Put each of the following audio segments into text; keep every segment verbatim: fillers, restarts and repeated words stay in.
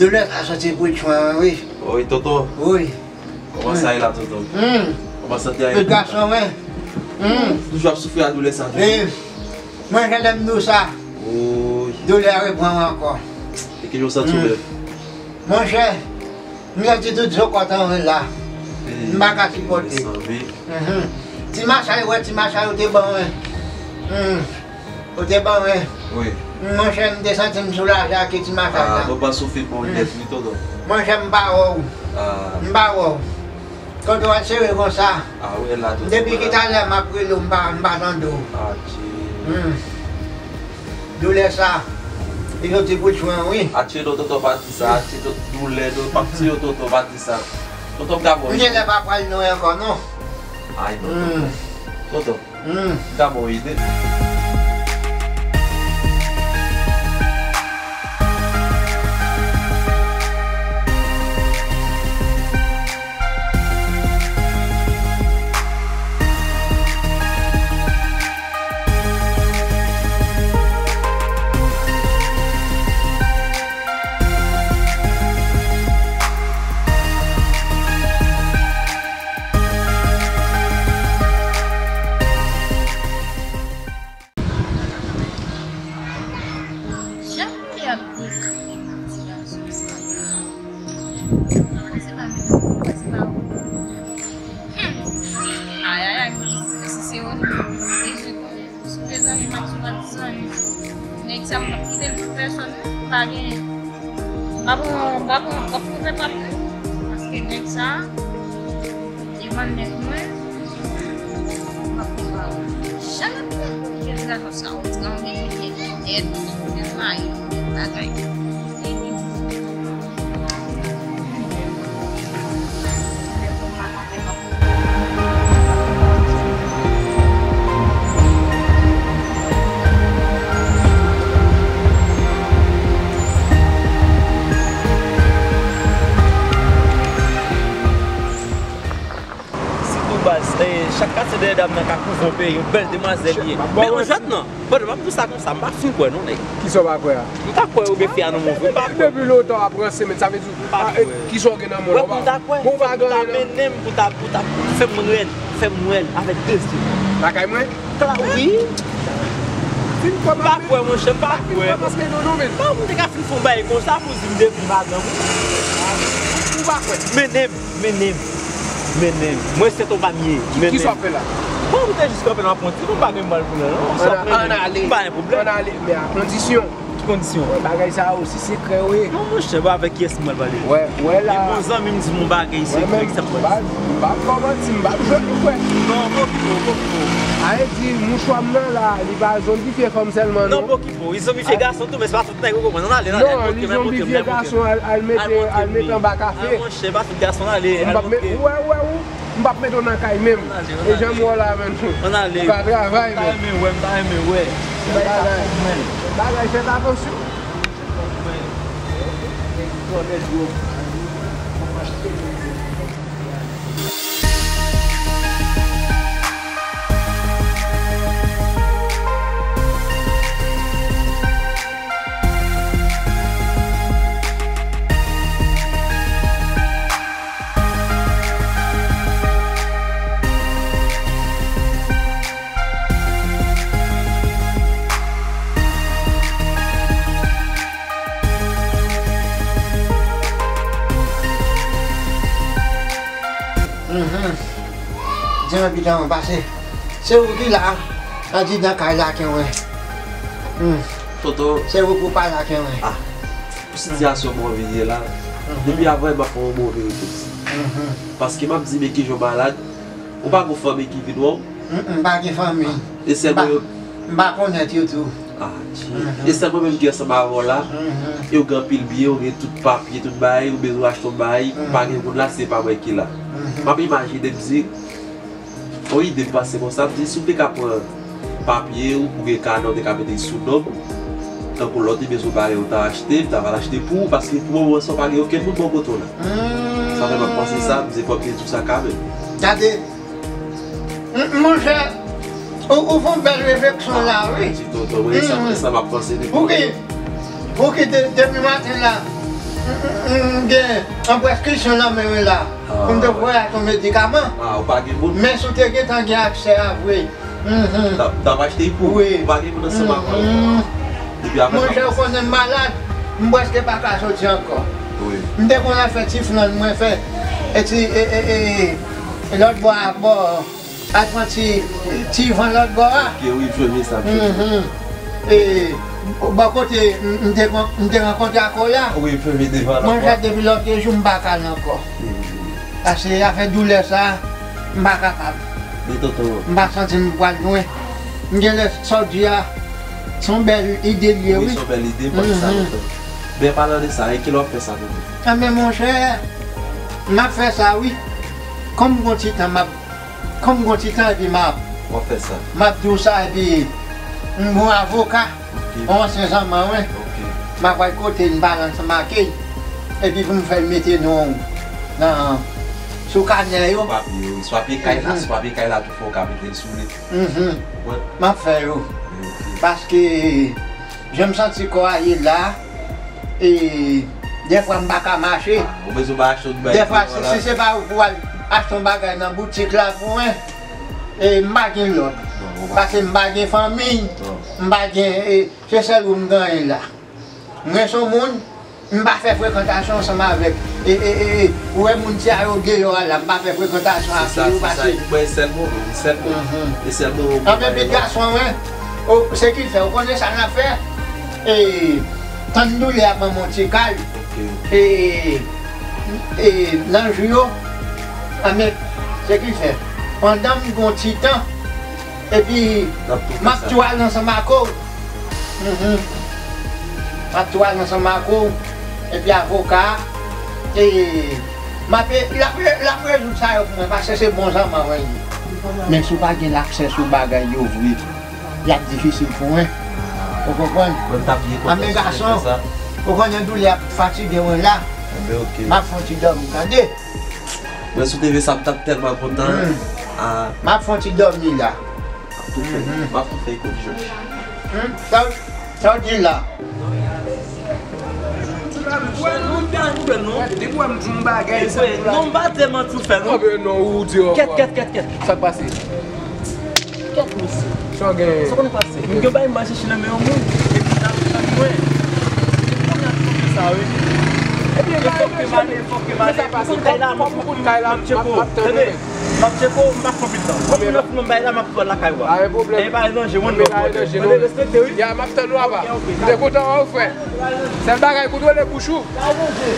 Doulè sa soti pou tchwen, wi. Wi, tonton. Wi. Kòman sa ye la, tonton? Hmm. Kòman sante a ye? Tout gason, wi. Hmm. Toujou ap soufri a doulè sa, tonton? Wi. Mwen, jan lè m di w sa, doulè a reprann mwen ankò. E ki jan w santi w menm? Monchè, m santi tout zo kò tanmen la. M pa ka sipòte. Mhm. Ti masaj, wè, ti masaj ou te ban mwen. Hmm. Ou te ban mwen. Wi. Monchè, m te santi m soulaje ak ti masaj la. Ah, bon, pa soufri pou w nèt, wi, tonton. Monchè, m pa wè w. Ah. M pa wè w. Kote w al sere konsa? Ah, wi, la, tonton. Depi ki talè m ap rele w, m pa, m pa tande w. Ah, Dye. Hmm. Doulè sa, li soti pou tchwen, wi. Atye non, tonton, pa di sa. Atye, tonton, doulè, non, pa di yo, tonton, pa di sa. Tonton, m ka ba w ide. M genlè pa pral non ankò, non. Ay, non, tonton. Tonton, m ka ba w ide. Jan m te ap dekri ti gason sa. Se pa menm, se pa ou. Hmm. Ayayay, si se ou, Jezi konnen. Sou de zanmi m ap sou ap zanmi. Nèg sa m p ap kite l pou pèsòn, non. M pa gen, m pa pran, m pa pran kòb pou fè pap, non. Paske nèg sa, e mannèg mwen, m ap pran pa ou. Jan l ap pran, ke ti gason sa, ou ti nan yon nèg nèt, nèg mayi, nèg bagay. Sitou baz, eh, chak katye dèyè dam nan ka kouvri yon peyi, yon bèl demwazèl li ye. Men yon jwèt nan. Bon, m ap di w sa konsa, m pa fin kwè non, nèg. Kisa w pa kwè a? M pa kwè oubyen fi a nan move, m pa kwè. Depi lontan w ap ranse, men sa vle di, kisa w gen nan men w la? Bon, m ta kwè, fòk ou ta mennen m pou ta, pou ta fè m wè l, fè m wè l avèk de zye. Lakay mwen? Kla, wi. M pa kwè, monchè, m pa kwè. Bon, m te ka fin fè yon bagay konsa pou di m depi madanm ou. Ou pa kwè? Mennen m. Mennen m, mennen m. Mwen se tonton pa m ye. Mennen m. Kisa w ap fè la? Bon, m te jis kanpe nan apranti, m pa gen mal pou nan, non. Ann ale. M pa gen pwoblèm. Ann ale, men a kondisyon. Ki kondisyon? Wè, bagay sa yo, se sekrè yo ye. Non, monchè, bon, avèk kiyès m pral pale? Wè, wè la. Gen bon zanmi m di m yon bagay sekrè ki t ap pase. M pa, m pa fè w manti, m pa jwe pou kwè. Non, bon, bon, bon, bon. A vle di, mouchwa m nan la, li pa zonbifye fanm sèlman, non. Non, bon, bon, li zonbifye gason tou, men se pa tout nèg ou konprann. Ann ale, ann ale, al montre m, al montre m, al montre m. Non, li zonbifye gason, al, al mete, al mete anba kafe. Ay, monchè, pa tout gason ale, al montre m. Ou wè, ou wè, ou, m p ap mete w nan kay menm. Ann ale, ann ale. E jan m wè w la menm. Ann ale. Ou ka travay menm. M ta renmen wè, m ta renmen wè. Bagay, bagay, fèt atansyon. Mhm. Di mwen, pitit mwen, pase. Se ou ki la, andidan kay la ke mwen. Hmm. Toto. Se ou pou pale a ke mwen. Ah. Pou sitiyasyon mwen vin ye la, mhm, depi avan m ap fè yon bon verite. Mhm. Paske m ap di, men ki jan w malad, ou pa gen fanmi ki vin wè w? Mm, mm, m pa gen fanmi. E sèlman yo. M pa, m pa konnen yo tou. Ah, Dye. Mhm. E sèlman menm ki ansanm avè w la, mhm, e w gen anpil byen, w gen tout papye, tout bagay, ou bezwen achte yon bagay, mhm, pa gen moun la, se pa mwen ki la. Mhm. M ap imajine m di, yon ide m pase konsa, m di, si w te ka pran papye, ou gen kanè, w te ka mete l sou non m, tankou lè w te bezwen bagay, ou ta achte, m ta va l achte pou ou, paske pou moman sa, w pa gen okenn moun bò kote w la. Hmm. Sa fè m ap panse sa, m di, fòk te di w sa kanmenm. Gade, M, monchè, ou, ou fè yon bèl refleksyon la, wi. Ah, ti tonton, mwen, e sa, e sa m ap panse depi. Pouki, pouki de, depi maten la, M gen yon preskrisyon nan men mwen la. Pou m te voye ak yon medikaman. Ah, ou pa gen moun? Men si w te gentan gen aksè a vre. Mhm. T ap, t ap achte pou ou. Wi. Ou pa gen moun ansanm ak ou. Mhm. Depi apre sa. Monchè, ou konnen m malad, m prèske pa ka soti ankò. Wi. M te konn al fè ti flann mwen fè, e ti, e, e, e, e lòt bò a, bò, al pran ti, ti van lòt bò a. Ok, wi, m sonje sa, m sonje. Mhm. E, bò kote m, m te, m te rankontre ak Ola. Wi, m sonje te van lòt bò a. Monchè, depi lòt jou, m pa ka al ankò. Mhm. Paske afè doulè sa, m pa kapab. Men tonton. M pa santi m pral lwen. M gen lè sa w di a, se yon bèl ide l ye, wi. Wi, se yon bèl ide, m panse sa lontan. Men palan de sa, e kilè w ap fè sa tonton? Anben monchè, m ap fè sa wi. Kòm m gon ti tan, m ap, kòm m gon ti tan epi m ap, w ap fè sa. M ap di w sa epi m gon avoka. Ok. Yon ansyen zanmi mwen. Ok. M ap al kote l, m pale ansanm ak li. Epi pou m fè l mete non nan, sou kanè yo. Sou papye, wi. Sou papye kay la, mhm, sou papye kay la tou fò w ka mete l sou li. Mhm. Konprann? M ap fè yo. Ok. Paske jan m santi kò a ye la, e dèfwa m pa ka mache. Ah, ou bezwen ba achte yon bagay. Dèfwa, si, si se pa pou al achte yon bagay nan boutik la pou mwen, e m pa gen lòt. Non, ou pa. Paske m pa gen fanmi, non, m pa gen, e, se sèl ou m genyen la. Mwen se yon moun, m pa fè frekantasyon ansanm avèk, e, e, e, e, ou wè moun sa yo deyò a la, m pa fè frekantasyon ak yo. Se sa, se sa, paske mwen sèl moun, sèl moun. Mhm. E sèl moun. Anben pitit gason mwen, o, se ki fè, ou konnen sa n ap fè? E, tann doulè a ban m yon ti kal. Ok. E, e, nan jou yo, anben, se ki fè, pandan m gon ti tan, epi m ap tou al ansanm ak ou. Mhm. M ap tou al ansanm ak ou, epi avoka a, e, m ap, l ap, l ap rezoud sa yo pou mwen, paske se bon zanmi mwen li ye. Men si w pa gen laksè sou bagay yo vre, y ap difisil pou mwen. Ou konprann? Mwen, m t ap byen kontan si w te fè sa. Anben gason, ou konnen doulè ap fatige mwen la. Anben, ok. M ap fè yon ti dòmi, tande? Mwen, si w te fè sa, m t ap tèlman kontan. Hmm. Ah. M ap fè yon ti dòmi la. M ap tou fè, mhm, m ap tou fè kout Jòj. Hmm? Sa, sa w di la? Wè, non, pa gen pwoblèm, non. Depi w wè m di yon bagay, se pou la. Non, m pa te manti w fè, non. Anben non, ou di ankò. Kèt, kèt, kèt, kèt. Sa k pase? Kèt, mesye. Sa w genyen? Sa konn pase? M gen bagay m al chèche nan men yon moun, epi l al pran mwen. Kounye a, sa, wi. Ebyen, e fòk ke m ale, e fòk ke m ale. Sa pase? Pou kout kay la, m ap, m ap tann ou. Tande. M ap tcheke w, m pa pran pil tan. Kòm m nan fouman bay la, m ap pran lakay ou a. Pa gen pwoblèm. E pa danje, mwen, m ap pran. Tande, respekte, wi. Ya, m ap tann ou apa. Ok, ok. M te kontan wè w, frè. Sèl bagay, kontwole bouch ou. Pa danje.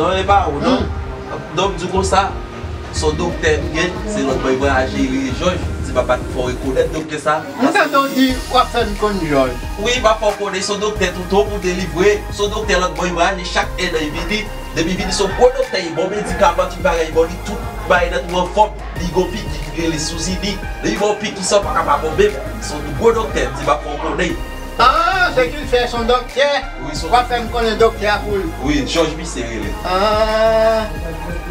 Non, e pa ou, non. Hmm. Non, m di w konsa, se yon doktè m gen, se lòt bò l voyaje, li rele Jòj, m di papa fò w rekonèt doktè sa. M tande w di w ap fè m konn Jòj. Wi, m ap fè w konnen, se yon doktè toutan pou delivre, se yon doktè lòt bò l voyaje, chak ennan li vini, depi vini se yon gwo doktè, li ba w medikaman, tout bagay, li ba w li tout bagay nan tou anfòm, li gon piki ki rele Souzini, depi ba w piki sa w pa ka pa bon menm, se yon gwo doktè, m di m ap fè w konnen. Ah, se ki fè se yon doktè? Wi, se yon doktè. W ap fè m konnen doktè a pou l. Wi, Jòj misye rele. Ah.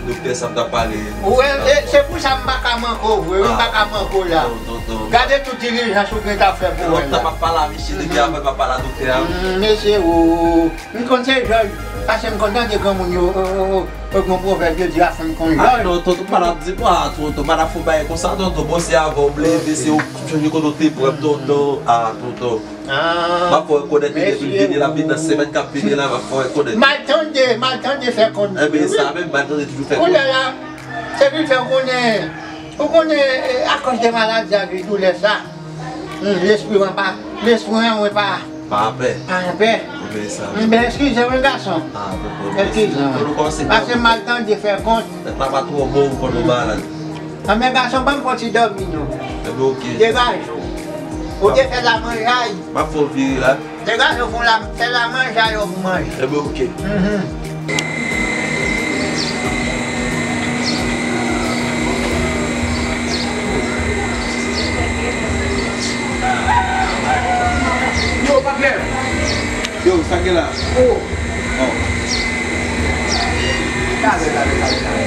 Doktè sa m t ap pale. Wi, e, se pou sa m pa ka manke w vre, wi, m pa ka manke w la. Non, non, non. Gade tout dilijans ou gentan fè pou mwen la. Lontan m ap pale a misye, depi avan m ap pale a doktè a, wi. Mm, mesye, o, m konn se Jòj, paske m konn tande granmoun yo, o, o, o, o, gon pwovèb yo di, a fè m konn Jòj. Ah, non, tonton, pa t ap di, ah, tonton, pa t ap fè w bagay konsa, tonton, bon, se avan w leve, se ou, m sonje kote w te pran m, tonton, ah, tonton. Ah, m ap fè w rekonèt li depi l vini, l ap vin nan semèn k ap vini la, m ap fè w rekonèt. M al tande, m al tande fè konn. Enben, sa menm, m al tande toujou fè konn. Kounye a la, se vin fè w konnen, ou konnen, e, akòz de maladi ak doulè sa, hmm, lespri mwen pa, lespri mwen pa, pa anpè. Pa anpè. Enben, sa menm. Enben, eskize mwen, gason. Ah, bon, bon, mèsi. Eskize mwen. Paske m al tande fè konn. Tèt la pa twò bon, ou konn ou malad. Enben, gason, ban m fè yon ti dòmi, non. Enben, ok. Degaje w. Ou te fè lamanjay. M ap fè w vire la. Degaje w pou la, se la manje a yo pou manje. Enben, oke. Mhm. Yo, patnè! Yo, sa k gen la? Oh. Oh. Talè, talè, talè, talè.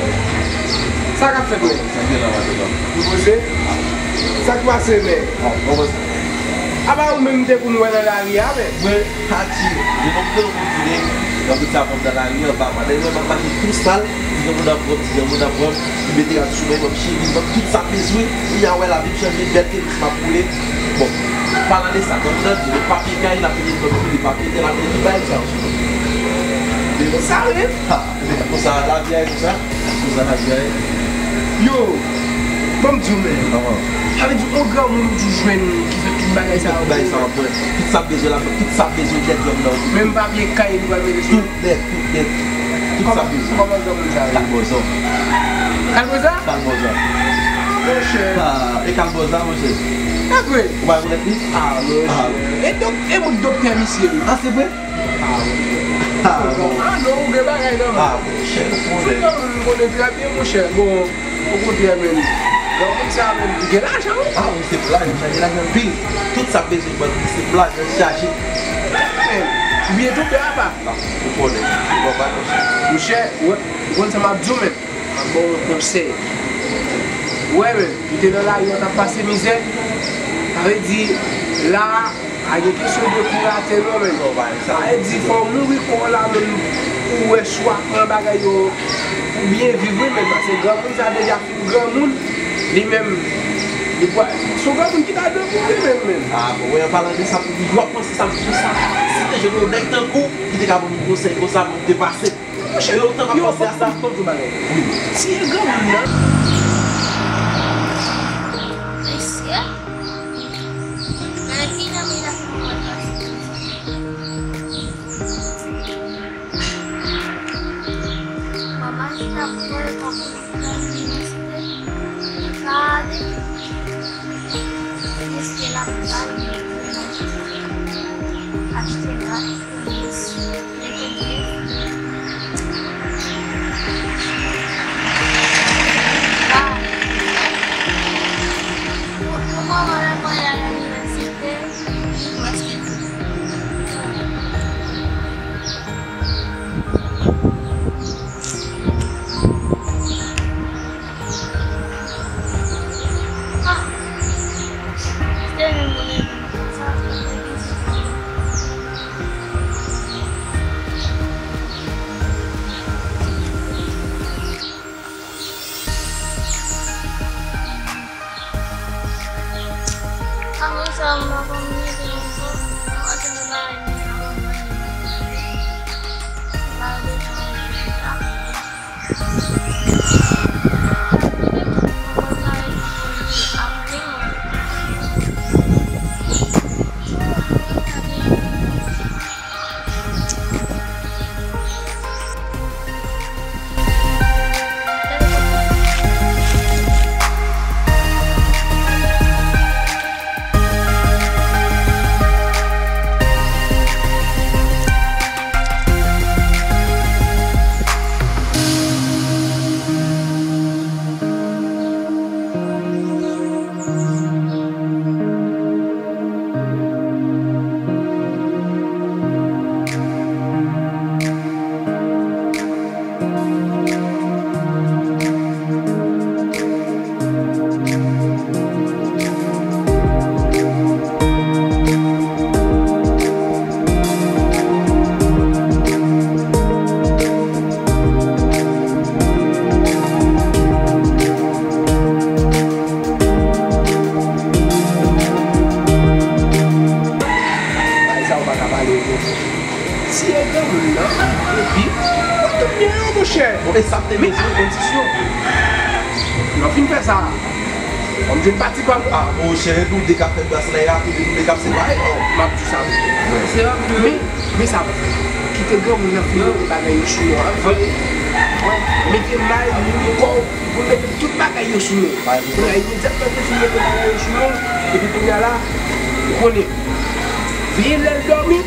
Sa k ap fèt, men? Sa k gen la, patnè? Nou poze? Sa k pase, men? Oh, bon, bon. Apa ou menm te konn wè nan lari a, men? Mwen, Hachi, je non pran pou dire, nan tout sa pran nan lari an, ba, pandan yo m ap mache tou sal, ti granmoun ap pran, ti granmoun ap pran, li mete rad sou mwen, m ap cheri, m ap tout sa bezwen, kounye a wè lavi m chanje, bèl tenis m ap woule. Bon, palan de sa, granmoun nan di, papye kay, l ap peye, l ap peye, l ap peye, tout bagay sa yo. Sa wi. Ha, men konsa lavi a ye konsa. Konsa lavi a ye. Yo, ban m di w, men. Sa vle di, yon granmoun ou toujou jwenn ki fè tout bagay sa yo. Tout bagay sa yo, mwen. Tout sa m bezwen la, tout sa m bezwen, kèt granmoun nan. Menm papye kay li pral mete sou. Tout nèt, tout nèt. Tout sa m bezwen. Kòman granmoun sa ye? Kalbozò. Kalbozò? Kalbozò. Monchè. Ah, e Kalbozò, monchè. E vre? Ou pa rekonèt li? Ah, monchè. E dòk-, e moun doktè misye wi. Ah, se vre? Ah, monchè. Ah, bon. Ah, non, ou gen bagay nan men. Ah, monchè, ou konnen. Tout moun konnen trè byen, monchè. Bon, okontrè, men. Donk, moun sa menm, li gen lajan, wi. Ah, wi, se blag, li gen lajan anpil. Tout sa bezwen ban li, se blag, li chaje. Men, ou byen tonbe apa. Ah, ou konnen. Bon, pa konsa. Monchè, ou, ou konn sa m ap di w, men. M ap ba w yon konsèy. Ou wè, men, li te nan lari an, t ap pase mizè. Sa vle di, la, pa gen kesyon de kou atè non, men. Sa vle di, fò w mouri kò w la, men ou wè, swa pran bagay yo pou byen viv, wi, men, paske granmoun sa deja fin granmoun, li menm, li pral, se yon granmoun ki ta dwe mouri menm, men. Ah, bon, wè, an palan de sa, w ap panse sa, m di sa, si te jwenn yon nèg tankou w ki te ka ban m konsèy konsa, mwen te pase. Monchè, yo, tan m ap panse a sa. Fòk m di w bagay. Wi. Tiye granmoun nan. Mesye, gade kijan medam nan pral pase. Manman, si t ap voye kòb pou l fè inisite, gade, inisite l ap bay, achte gaz. Bagay sa yo pa ka pale yo konsa. Tiye granmoun nan, epi, mwen tout byen yo, monchè. Bon, e sa m te bezwen, kondisyon. Lè w fin fè sa, fò m jwenn pati pa m. Ah, monchè, nou de k ap fè bras la, e apre nou de k ap separe, non. M ap di sa pou ou. Men, men sa, kite granmoun nan fin mete bagay yo sou nou anvan. Mete may, mete kò w, pou mete tout bagay yo sou nou. Kounye a, imedyatman ke fin mete bagay yo sou nou, epi kounye a la, ou konnen. Veye lè l dòmi.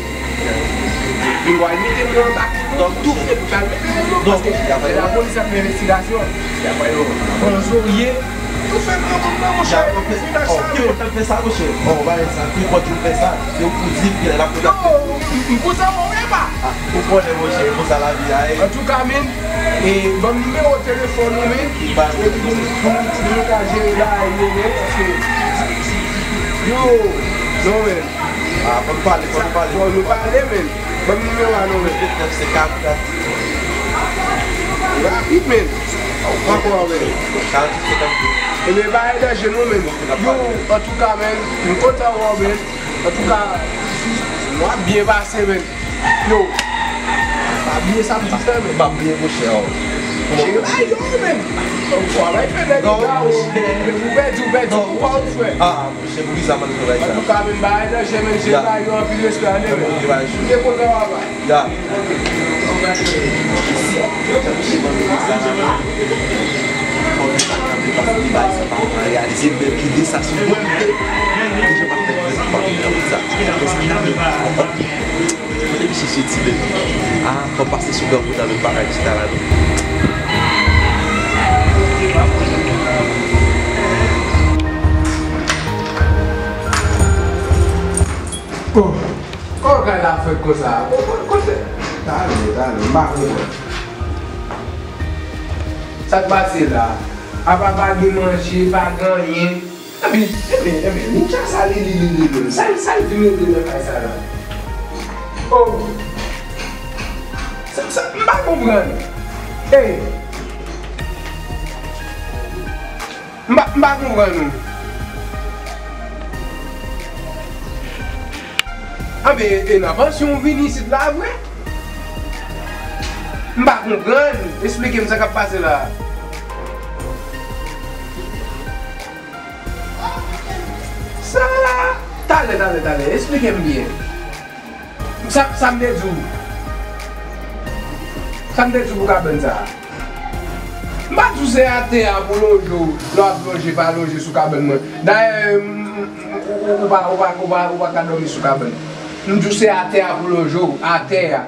Li pral mete men anba kouto, toufe l, pral mete men non, paske se lapolis ap fè envestigasyon. Bon, zorye. Ou fè l nan moun nan, monchè. Ou fè l nan sa, men. Ki kontan fè sa, monchè? Bon, bagay sa, ki kontan fè sa? Se ou pou di, pi la, la pou... Non, m, m, m kontan wè w, epa. Ah, ou konnen, monchè, konsa lavi a ye. Antouka, men, e, ban m nimewo telefòn ou, men. Epi pou nou, pou nou, pou nou ka jere bagay yo, men, paske, yo, non, men. Ah, fò n pale, fò n pale. Fò nou pale, men. Ban m nimewo a non, men. Vennèf senkant. Rapid, men. Ankò, men. Karant senkant. Ebyen, pa e danje non, men. Yo, antouka, men, m kontan wè w, men. Antouka, nou ap byen pase, men. Yo, pa bliye sa m di fè, men. M ap bliye, monchè, o. Jere bagay yo, men. Ou pèdi, ou pèdi, ou pa ou frè. Ah, monchè, poukisa m ap fè bagay sa? Antouka, men, bagay danje, men, jere bagay yo anpil respè, ale, men. M te kontan, papa. Ya. Kote misye chèche ti bèl. Ah, fò pase sou gran wout la, lòt bagay chita la, non. Oh. Kòman kay la fèt konsa? Ko-, ko-, kote? Talè, talè, m pa konprann. Sa k pase la? Apa pa gen manje, pa gen anyen. Ebyen, ebyen, ebyen, Ninja sa li, li, li, li, li. Sa, sa l vin regle nan kay sa la? Oh. Sa, sa, m pa konprann. Ey. M pa, m pa konprann ou. Anben, e, e nan pansyon w vin isit la vre? M pa konprann. Esplike m sa k ap pase la. Sa, talè, talè, talè. Esplike m byen. Sa, sa m te di w? Sa m te di w pou kabann sa a? M pa di w se atè a pou w lonje w, lè w ap lonje, pa lonje sou kabann mwen. Dayè, m, m, ou, ou pa, ou pa, ou pa, ou pa ka dòmi sou kabann. M di w se atè a pou w lonje w, atè a.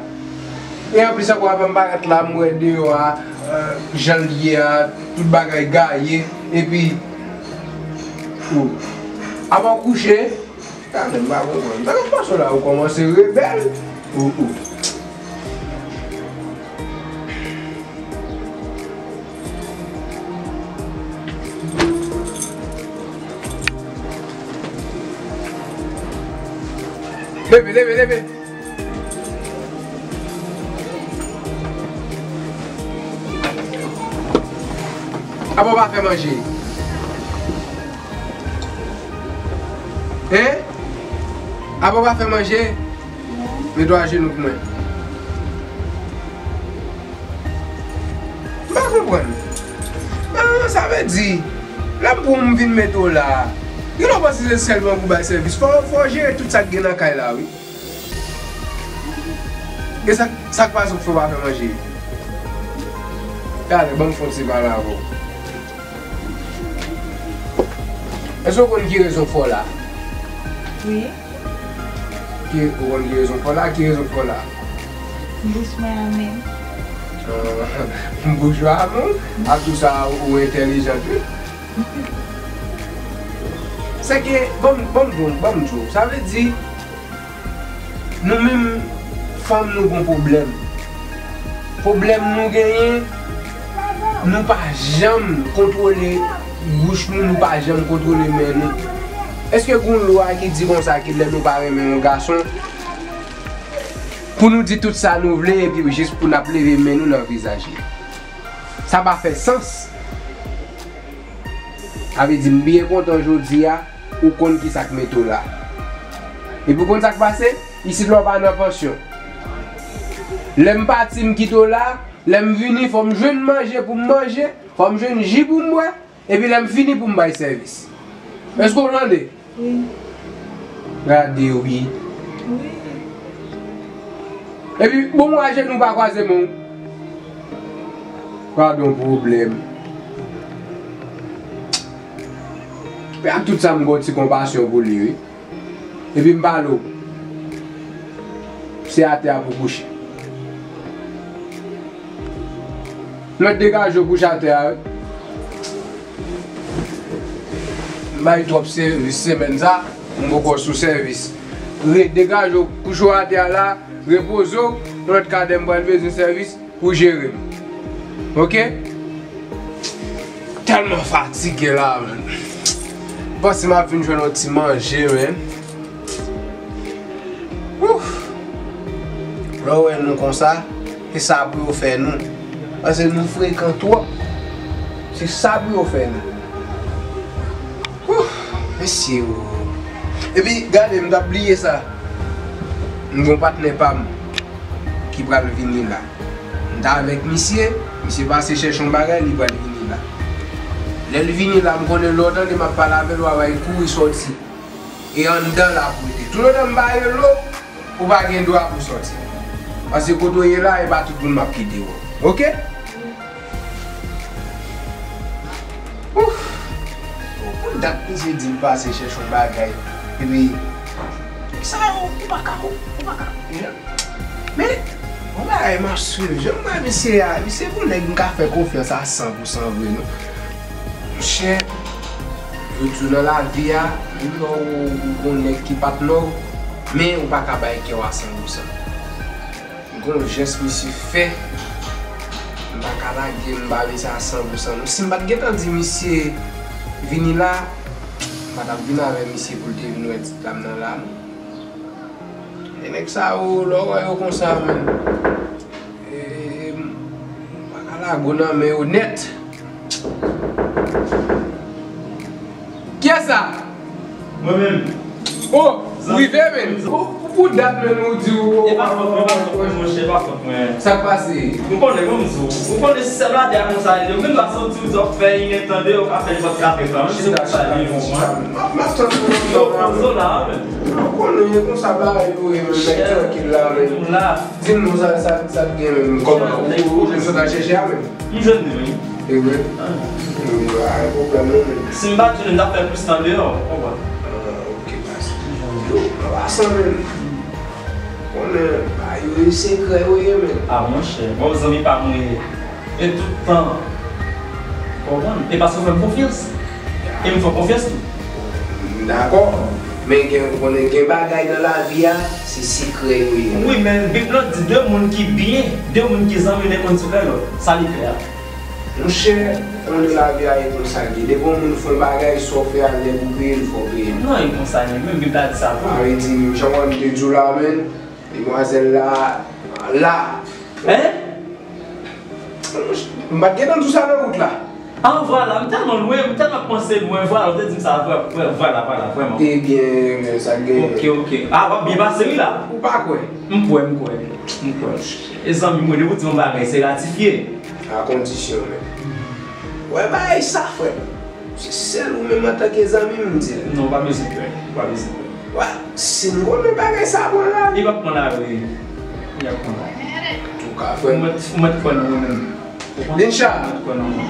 E anplis ankò, avan m parèt la, m wè deyò a, euh, jan l ye a, tout bagay gaye, epi, ou, avan w kouche, Talè, m pa konprann. Sa k ap pase w la, ou kòmanse rebèl. Ou, ou. Leve, leve, leve. Apa w pa fè manje? Hein? Apa w pa fè manje? Mete w ajenou pou mwen. M pa konprann. Ah, sa vle di, lè m pran w m vin mete w la a, gen lè w panse se sèlman pou bay sèvis. Fò, fò w jere tout sa k gen nan kay la, wi. E sa, sa k pase w k fè w pa fè manje? Talè, ban m fè yon ti pale avè w. Èske w konn ki rezon k fè w la? Wi. Ki, ou konn ki rezon k fè w la? Ki rezon k fè w la? Bouch mwen an menm. Ah, bouch ou an menm? Ak tou sa, ou entèlijant, wi. Se ke, ban m, ban m, ban m, ban m di w, sa vle di, nou menm fanm nou gon pwoblèm. Pwoblèm nou genyen, nou pa janm kontwole bouch nou, nou pa janm kontwole men nou. Èske gon lwa ki di konsa ke lè nou pa renmen yon gason, pou nou di tout sa nou vle epi jis pou n ap leve men nou nan vizaj li? Sa pa fè sans. Sa vle di m byen kontan jodi a, ou konn ki sa k mete w la. Epi w konn sa k pase? Isit la w pa nan pansyon. Lè m pati m kite w la, lè m vini fò m jwenn manje pou m manje, fò m jwenn ji pou m bwè, epi lè m fini pou m bay sèvis. Èske w tande? Wi. Gade wi. Wi. Epi bon w ajenou pa kwaze men w. Gade yon pwoblèm. Epi ak tout sa m gen yon ti konpasyon pou li wi. Epi m pale w. Se atè a pou kouche. Mèt degaje w kouche atè a, wi. M bay twòp sèvis semèn sa, m poko sou sèvis. Re-, degaje w, kouche w atè a la, repoze w, yon lòt kadè m pral bezwen sèvis pou jere m. Oke? Tèlman fatige la, man. Panse m ap vin jwenn yon ti manje, man. Ouf! Lè w wè nou konsa, se sa pou yo fè nou. Paske nou frekan twòp. Se sa pou yo fè nou. Ouf! Mesye, o. Epi, gade, m t ap bliye sa. M gon patnè pa m ki pral vini la. M t avèk misye, misye pase chèche yon bagay, li pral vini la. Lè l vini la, m konnen lè w tande m ap pale avè l, w a bay kouri sòti. E anndan la pou l ye. Toutotan m pa rele w, ou pa gen dwa pou sòti. Paske kote w ye la, e pa tout moun m ap kite w. Oke? Ouf! Pou dat misye di l pase chèche yon bagay. Epi, sa yo, ou pa ka, ou pa ka. Men, yon bagay m ap swiv. Jan m wè misye a, misye gon nèg m ka fè konfyans a san pou san vre, non. Monchè, yo di w nan lavi a, menm lè w gon nèg ki patnè w, men ou pa ka bay kè w a san pou san. Gon jès misye fè, m pa ka lage, m pa vle sa a san pou san non. Si m pa t gentan di misye vini la, m pa t ap vin avè misye pou l te vin wè ti dam nan la non. E nèg sa yo, lè w wè yo konsa menm, e, e, m pa ka lage w nan men yo nèt. Kiyès sa? Mwen menm. O, ou rive menm. Ou, pou dat menm ou di ou. E pa fòt mwen, e pa fòt mwen, monchè, e pa fòt mwen. Sa k pase? Ou konnen, mwen m di w. Ou konnen si sèl atè a konsa, yo menm pa soti w di w ap fè inèd tande, yo ka fè nenpòt kafe fè. Menm si se konsa li ye, ou konprann? M ap, m ap tann ou. Yo pran zo la, menm. Ou konnen, e konsa bagay yo ye, menm, nèg trankil la, menm. Di m non, sa, sa, sa k gen menm? Kòman? Ou, ou jwenn sa w t al chèche a menm? M jwenn li, wi. E vre? Ah. Wi, pa gen pwoblèm non, menm. Si m pa t jwenn li, m t ap fè plis tan deyò, ou konprann? Ah, ok, pase. Yo, an pasan menm. Konnen, bagay yo e sekrè yo ye, menm. Ah, monchè, bon, zanmi pa m ou ye. E tout tan, ou konprann? E paske w fè m konfyans. E m fè w konfyans tou. M dakò. Men gen, ou konnen gen bagay nan lavi a, se sekrè yo ye. Wi, men Bib lan di de moun ki byen, de moun ki zanmi, youn konn sekrè lòt. Sa li fè a? Monchè, konnen lavi a e konsa l ye. Depi yon moun fè yon bagay, sa w fè a, nèg ou peye l, fò w peye l. Non, e konsa li ye. Menm Bib la di sa tou. Sa vle di, jan w wè m te di w la, menm, demwazèl la, la. Hein? M pa t gentan di w sa nan wout la. Ah, vwala, m tèlman lwen, m tèlman panse lwen, vwala, ou te di m sa, vwa-, vwa-, vwala, vwala, vrèman. Ebyen, men sa k genyen. Ok, ok. Ah, w ap byen pase, wi, la. Ou pa kwè? M kwè, m kwè. M kwè. E zanmi m, depi w di yon bagay, se ratifye. A kondisyon, men. Wè, bagay sa, frè m. Se sèl ou menm antanke zanmi m di l. Non, ou pa bezwen pè. Ou pa bezwen pè. Wè, si m konnen bagay sa pran lari. Li p ap pran lari. Li p ap pran lari. Antouka, frè m. Ou mèt, ou mèt kwè nan mwen menm. Ou konprann? Incha. Ou mèt kwè nan mwen.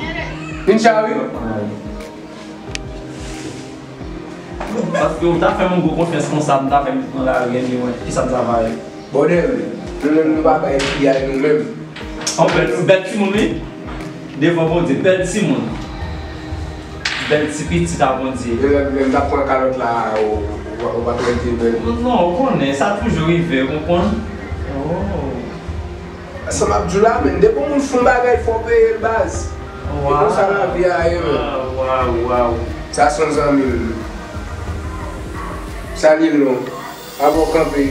Incha, wi. Li p ap pran lari. Paske ou ta fè m yon gwo konfyans konsa, m ta fè m pran lari, anyway. Kisa m ta va fè? Bòdè, nou menm nou pa bay piyay nou menm. Yon bèl, bèl timoun wi. Devan Bondye, bèl timoun. Bèl ti pitit a Bondye. Menm lè m t ap pran kalòt la, ou, ou, ou pa t wè l te bèl. Non, ou konnen, sa toujou rive, ou konprann? Oh. Sa m ap di w la, menm, depi yon moun fè yon bagay, fò w peye l, baz. E konsa lavi a ye, menm. Waw, waw, waw. Sa se yon zanmi m. Salye l non. Avè w kanpe.